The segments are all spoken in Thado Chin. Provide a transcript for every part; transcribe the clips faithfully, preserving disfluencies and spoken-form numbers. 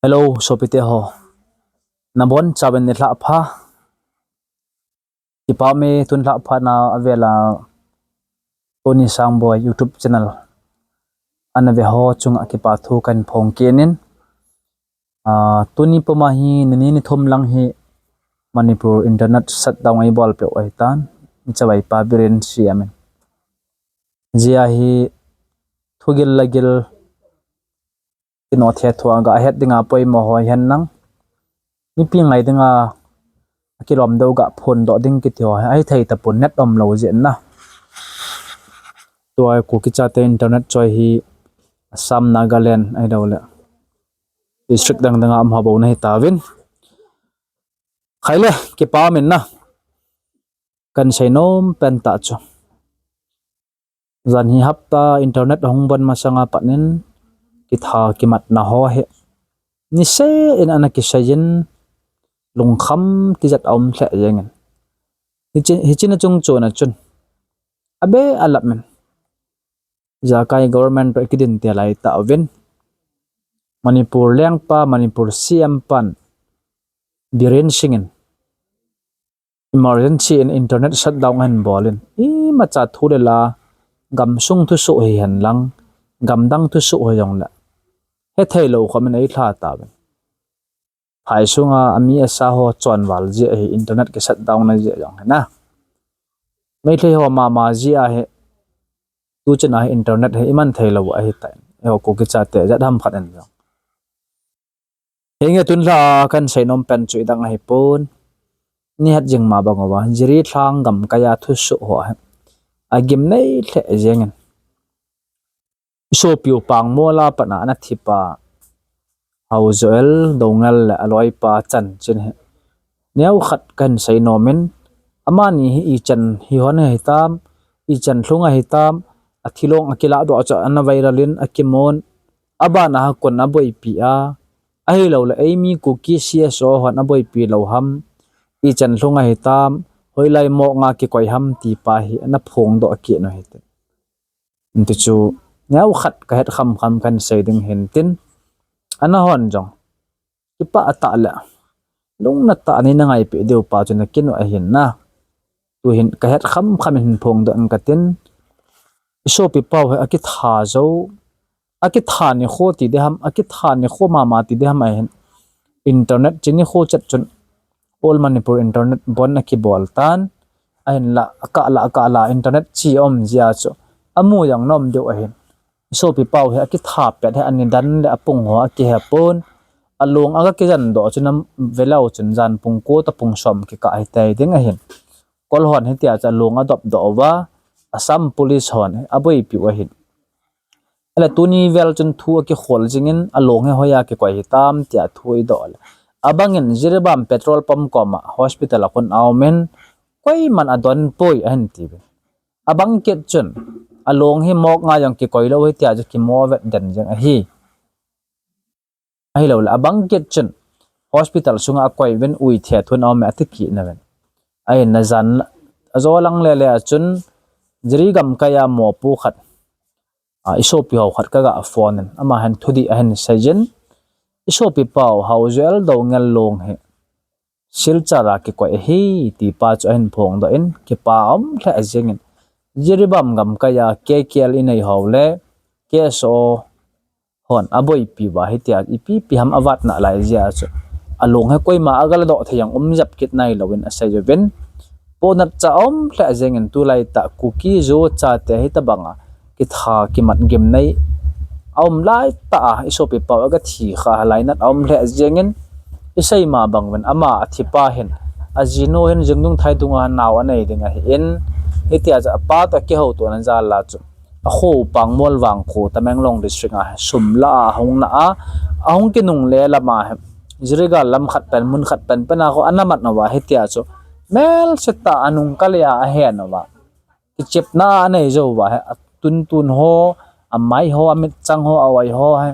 Hello, sopite ho. Nabonchauvin nilhah pha. Kipah e, tun lhah phat na avela Tony Sangboi YouTube channel ana ve ho chunga kipa thu kahin phong kit in. Ah, tuni puma hi nini nithum lang hi Manipur internet shutdown eibol peh u ahitan. Ichavai pa Biren Singh amin. Ajeh hi thugil lagil, kinoh thethu a gahet dinga poimo ho hihen lang, mipi ngai dinga akilom deuh ga phondoh ding kiti ho hi ahithei tapon, net umlou jeh in na. Tua Kuki chate internet choi hi Assam, Nagaland ahilouleh district dang dang a um ho bou na hitauvin. Khaile, kipa umin na. Kahin seinom pen tah chu, jan hi hapta internet ahung bon masanga pat in kitha kimatna ho hi niseh in ana kisei in, lungkham tijat aum lheh jengin. Hiche, hiche na chungchon a chun abe alap min, ijakai government toh ikidin te lai tauvin, Manipur lengpa, Manipur C M pan, Biren Singh in emergency in internet shutdown ahin bol in, imacha thu le la, gamsung thusoh hihen lang, gamdang thusoh hijongle hethei lou khom in eilha tauvin. Phai sunga ami asa ho chonval jeh ahi, internet ki shutdown na jeh jong hi na. Meitei ho mama jeh ahi, tuchun ahi internet hi iman thei lou ahitan. Eiho Kuki chate jat ham khat in jong. Henge, tun lha a kahin seinom pen chu idang ahipon, nihet jing ma bang uva, Jiribam gamkai a thusoh ho hi agimnei lheh jengin. Isopiu Pangmol a pat a ana thipa Haojoel Doungel le aloipa chanchin hi neokhat kahin seinom in, amani hi ichan hi hon ahitam, ichan lhung ahitam, athilong akilahdoh chu ana viral in akimun, abana ha kon aboipi a, ahilouleh eimi Kuki C S O hon aboipi lou ham, ichan lhung ahitam, hoilai moknga kikoi ham ti pa hi ana phongdoh kit u hite. Hiti chu neokhat kahet khamkham kahin sei ding hintin, ana hon jong kipah tah le lungna tah a neina ngaipeh diu pa chu nakin u ahin na. Tuhin kahet khamkham in hin phongdoh ing katin, isopi pau hi akitha jou, akitha nikho ti ding ham, akitha nikho mama ti ding ham ahin, internet chu nikho chet chun All Manipur internet bon akibol tan, ahinla akah la akah la internet chu um jeh a chu amu jong nom diu ahin. Isopi pau hi akitha pet hi anidan le apung ho akihepon, along aga kijandoh chun avelou chun jan pung ko toh pung som kikah hitei ding ahin. Kol hon hitia chu along adopdoh uva, Assam Police hon aboipiu ahin. Ahile tuni vel chun thu akikhol jingin, along hi hoiya kikoi hitam tia thu idoh le, abangin Jiribam petrol pump koma hospital a kon aumin, koiman adonpoi ahin tiuvin. Abang kit chun, along hi moknga jong kikoilou hitia chu kimovet den jeng ahi. Ahilouleh abang kit chun hospital sunga akoiuvin, ui thethun aume ati kit nauvin. Ahin, ajan ajo lang lele a chun Jiribam gamkai a mopu khat, a, isopi ho khat kaga phone in, amahin thudih ahin seijin, isopi pau Haojoel Doungel long hi Silchar a kikoi ahi ti pa chu ahin phongdoh in, kipa um lheh jengin, Jiribam gamkai a K K L inei ho le K S O hon aboipiuva hitia ipi ipi ham avat nalai jeh a chu, along hi koima agaladoh thei jong um jep kit nailouvin aseiuvin, pohnat cha um lheh jengin, tulaitah Kuki Zo chate hitobanga kitha kimat gimnei aum laitah a isopi pau agathi kha lainat aum lheh jengin, isei ma banguvin ama athipa hin, ajinu hin jingdung thaidunga nao anei ding ahin, hitia chu apa toh akihoutona jal a chu, akho Pangmol Vangkho Tamenglong district a sum la a ahung na a, ahung kinungle lam a hi, Jiribam lam khat pen, mun khat pen pen a kho ana mat uva hitia chu, melsetah a anung kale a ahen uva, kichepna anei jouva hi, atuntun ho, amai ho, amitchang ho, aoi ho hi,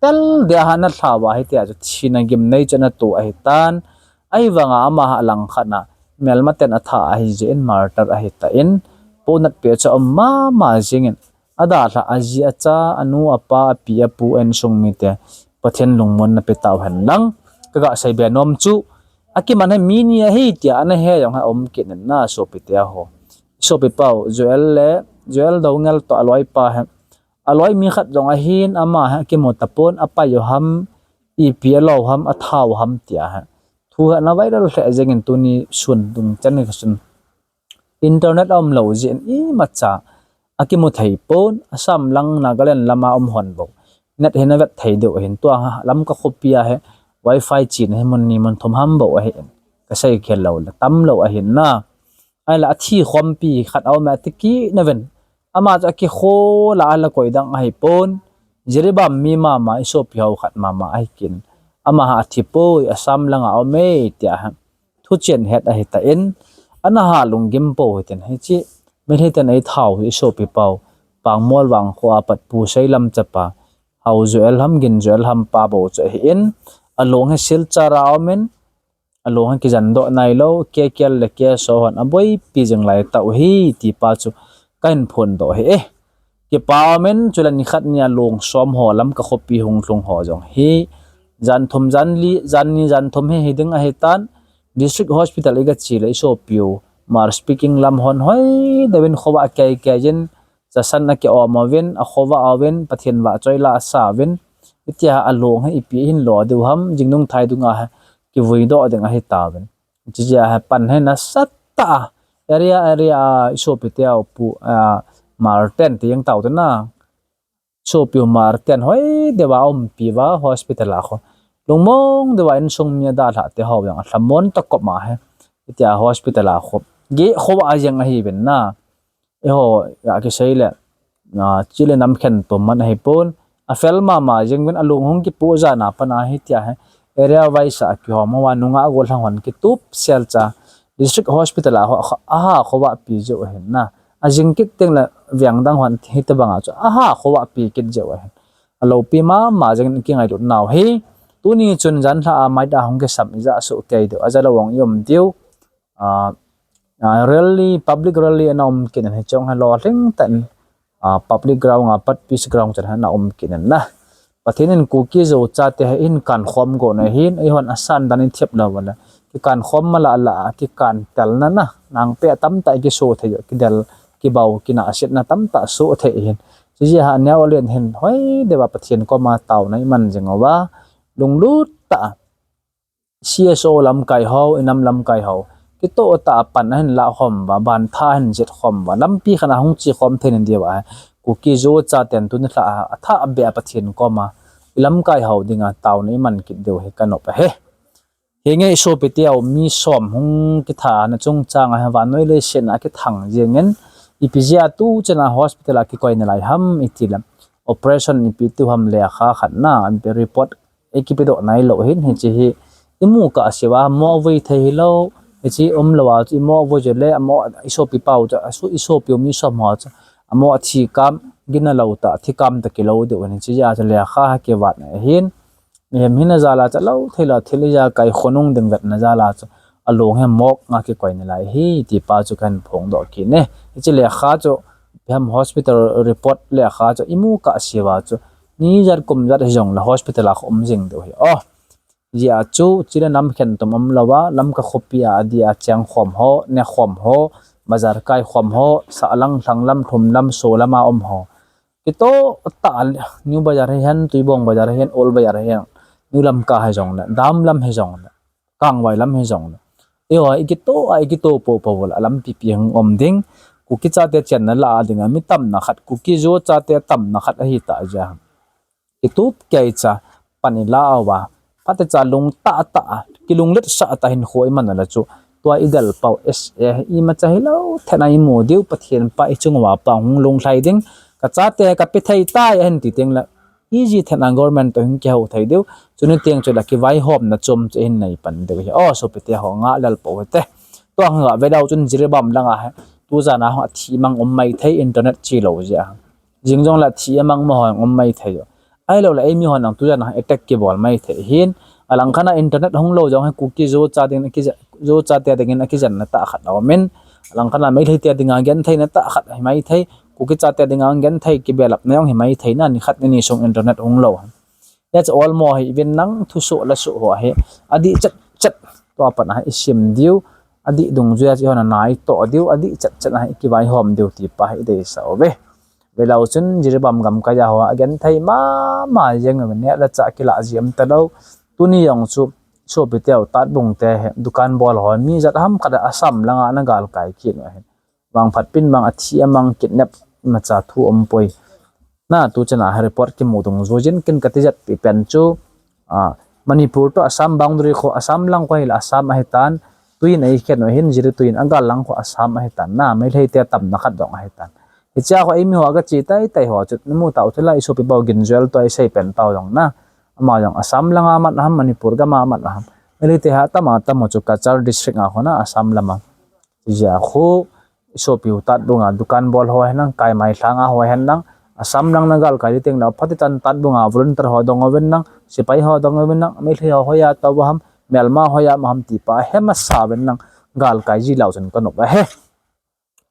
tel deh a ana lhauva hitia chu thina gimnei chu ana to ahitan, ahivanga ama hi alangkhat a melmaten atha ahijeh in martyr ahitan, pohnatpeh chu aum mama jengin, adalhah aji acha, anu apa, api apu, insung mite Pathen lungmonna pe tau hen lang. Ka ga sei be nom chu, akiman hi mi ni ahi tia ana he jong ha um kit in na, sopite ho. Sopi pau, Joel le, Joel Doungel toh aloi pa hi. Aloi mi khat jong ahin, ama hi akimu tapon, apai u ham, ipi alo ham, athau ham tia hi. Thu hi ana viral lheh jengin tuni sun dung chan ni ka sun. Internet a um lou jeh in imacha akimu thei pon, Assam lang Nagaland lama um hon bou. Net hin avet thei diu ahin, tua Lamka khopi a hi wifi chena hi mun ni mun thum ham bou ahin. Ka sei khel lou le, tam lou ahin na. Ahile athi khompi khat a um e ati kit nauvin. Ama chu akikhol a ala koi dang ahi pon. Jiribam mi mama, i sopi ho khat mama ahi kin. Ama ha athi poi, Assam langa um e tia hi. Thuchen het ahi tan, ana ha lunggim pou hitin, hiche Meitei ten eithau hi i sopi pau, Pangmol Vangkho a pat Pu Seilam chapa, Hau Joel ham Gin Joel ham pa bou chu ahin, along hi Silchar a um in, along hi kijan doh nailou, K K L le K S O hon aboipi jing lai tau hi ti pa chu kahin phondoh hi e. Kipa um in, chule nikhat nia long som ho Lamka khopi hung lhung ho jong hi, jan thum, jan li, jan ni, jan thum hi hiding ahitan, District Hospital iga che le i sopiu Hmar speaking lam hon hoi deuvin khovah akei kei jin, chasan akiom uvin, akhovah uvin, Pathen vahchoi la asa uvin, hitia along hi ipi hin lo diu ham, jingnung thai dunga hi kivui doh ding ahitauvin. Chijeh a hi pan hi nasatah a, area, area a i sopiteu pu, a, Hmar ten ti jeng tau tuna. Sopiu Hmar ten hoi deuva umpi uva hospital a khu. Lungmong deuva insung mi adalhah te ho jong alhamon tah kop ma hi. Hitia hospital a khu. Geh khovah a jeng ahiuvin na. Eiho, a kisei le, chule nam khen tum man ahipon. Afel mama jeng uvin alung hung kipoh jana pana hitia hi. Area wise a kihom uva nungah gollhang hon kitup selcha. District Hospital a ho, aha khovahpi jeh u ahin na. Ajing kit teng le veng dang hon hitobanga chu aha khovahpi kit jeh u ahin. Aloupi mama jeng in kingailutnau hi. Tuni chun janlhah a maida hung kisam ija soh kei diu, ajalou ong i um diu. A, rally, public rally ana um kit in hiche jong hi lolhing tah in, a, public ground a pat peace ground chan hi ana um kit in na. Pathen in Kuki Zo chate hi ihin kankhom got na hin, eihon asan dan ithep lou ule. Kikankhom ma lah lah, kikan telna na, nangpeh tamtah ikiso thei u, kidel, kibau, kinahsetna tamtah soh thei hin. Chujeh a neo len hin, hoi deuva Pathen koma taona iman jing uva, lunglut tah a. C S O lamkai ho, inam lamkai ho. Kitoh tah a pan ahin lahkhom uva, bantha ahin jetkhom uva, lampi khat a hung chekhom thei na diuva. Kuki Zo chaten tuni lhah a, athah beh a Pathen koma, ilamkai ho dinga taona iman kit diu hi kanop ahi. Hinge i sopiteu mi som hung kithana chungchang a hi vannoi leiset a kithang jengin, ipi jeh a tuchan a hospital a kikoi nalai ham itile, operation ipi tiu ham lekha khat na, report ikipedoh nailou hin hiche hi imu kahseuva, amoh vui thei hilou, hiche umlou a chu imoh vui jeh le, amoh i sopi pau chu, i sopiu mi som ho chu, amoh athi kam, gin alou tah, thi kam tah kilou diu hin hiche jeh a chu lekha kivat na ahin. Mihem hina jal a chu lou thei lou thil ijakai khonung ding vetna jal a chu along hi morgue a kikoi nalai hi ti pa chu kahin phongdoh kit e. Hiche lekha chu ipi ham hospital report lekha chu imu kahseuva chu ni jat kum jat hijongle hospital a khu um jing diu hi. O, hijeh a chu chule nam khen tum umlouva, Lamka khopi a adeh a chengkhom ho, nekhom ho, bazar kaikhom ho, sahlang, lhanglam, lhumlam, solam a um ho. Kitoh tah a, New Bazar hihen, Tuibong Bazar hihen, Old Bazar hihen, New Lamka hijongle, Dam lam hijongle, Kangvai lam hijongle. Eiho, ikitoh a, ikitoh popo ule, alampi pi hung um ding. Kuki chate chenna lah a dinga, mi tamna khat, Kuki Zo chate tamna khat ahitah jeh a. Kitup keicha, pan ilah uva. Phatecha lungtah tah a, kilungletsah tah a hinkho iman ule chu. Tua idel pau S A imacha hilou, thenna imu diu, Pathen pa ichung uva pa hung lunglhai ding. Kachate kape thei tai ahin ti tengle. Iji thenna government toh hung kihou thei diu. Chuni teng chule kivaihomna chom chu ihin nei pan diu hi. O, sopite ho ngah lel pou hite. Tua hung ga vedau chun Jiribam langa hi. Tujan a hung athi mang um maithei internet chelou jeh a. Jing jongle athi amang mo ho um maithei u. Ahiloule eimi hon jong tujan a attack kibol maithei hin. Alangkhat a internet hunglou jong hi Kuki Zo cha dingin akijen, Zo chate dingin akijenna tah khat aumin. Alangkhat a Meitei te dinga gentheina tah khat hi maithei. Kuki chate dinga genthei kibelapna jong hi maithei na nikhat nini sung internet hunglou. Hiche olmo hi ivin nang thusoh le soh ho hi adih chet chet tua pat a hi isim diu, adih dungjuiya chu ihon anai toh diu, adih chet chet a hi ikivaihom diu ti pa hi ideisah uve. Velou chun Jiribam gamkaiya ho agenthei mama jeng uve, neh le chah kilah ji um talou. Tuni jong chu sopiteu Tatbung te hi dukan bol ho mi jat ham khat Assam langa ana galkai kit u ahin. Vangphat pin mang athi amang kidnap imacha thu umpoi. Na tuchana hi report kimu dungjuijin ken katijat pi pen chu, Manipur toh Assam boundary kho, Assam lang kho hile Assam ahitan, tuin eikhen u ahin, Jiri tuin agal lang kho Assam ahitan, na Meitei te tamna khat dong ahitan. Hichea kho eimi ho gache taitai ho chu namu tau thila isopi Bou Ginjel toh isei pen tau jong na, ama jong Assam langa mat ham, Manipur gama mat ham, Meitei te ha tama tamo chu Cachar district a kho na Assam lama. Tijeh a khu isopiu Tatbunga dukan bol ho henlang, Kaimai lhanga ho henlang, Assam lang nagalkai ding tengle phatecha Tatbunga volunteer ho dong uvin lang, sepai ho dong uvin lang, Meitei ho hoiya tou ham, melma hoiya um ham ti pa hemasa uvin lang, galkai ji leu chun kanop ahi.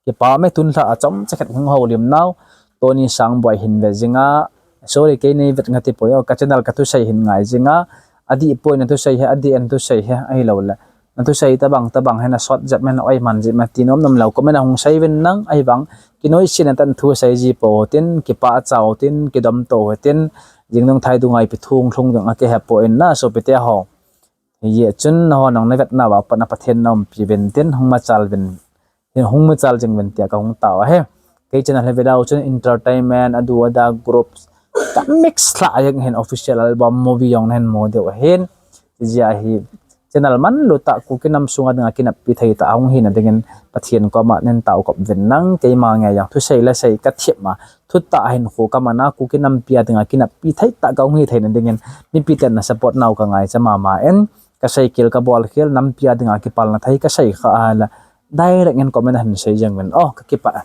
Kipa me, tunlha a chomcha khat hung houlim nau Tony Sangboi hin ve jinga, sorry, kei nei vet ngati poi o, ka channel ka thusei hin ngai jinga, adih poi nathusei hi, adih nathusei hi, ahiloule nathusei tobang tobang hi nasot jep me, na oiman jep me ti nom nom leu comment a hung sei uvin lang, ahivang kinoise na tah in thusei ji pou tin, kipah chau tin, kidom tou hitin, jing nung thai dunga ipi thu hung lhung ding akihepoi na sopite ho. Hijeh chun nahon jong navetnauva pat na Pathen naumpi uvin tin, hung machal uvin, hung machal jing uvin tia kahung tao ahi. Kei channel hi veleu chun entertainment, adu ada, groups, ka mix lhah jeng hin, official album, movie jong nahin mu diu ahin. Tijeh a hi channel manlutah Kuki nam sunga dinga kineppi thei tah ahung hina dingin Pathen koma nahin taokop uvin lang, keima ngei jong thusei le sei kathep ma, thutah hinkho kamana Kuki nampi a dinga kineppi thei tah kahung hi theina dingin mipiten na support nau kangaicha mama in, kasei khel kabol khel, nampi a dinga kipalna thei kasei kha ahile direct in comment a hin sei jeng uvin o, kakipah.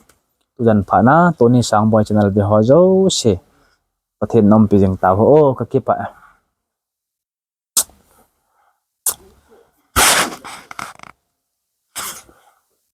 Tujan phat na Tony Sangboi channel ve ho jouse, Pathen naumpi jing tauhen o, kakipah.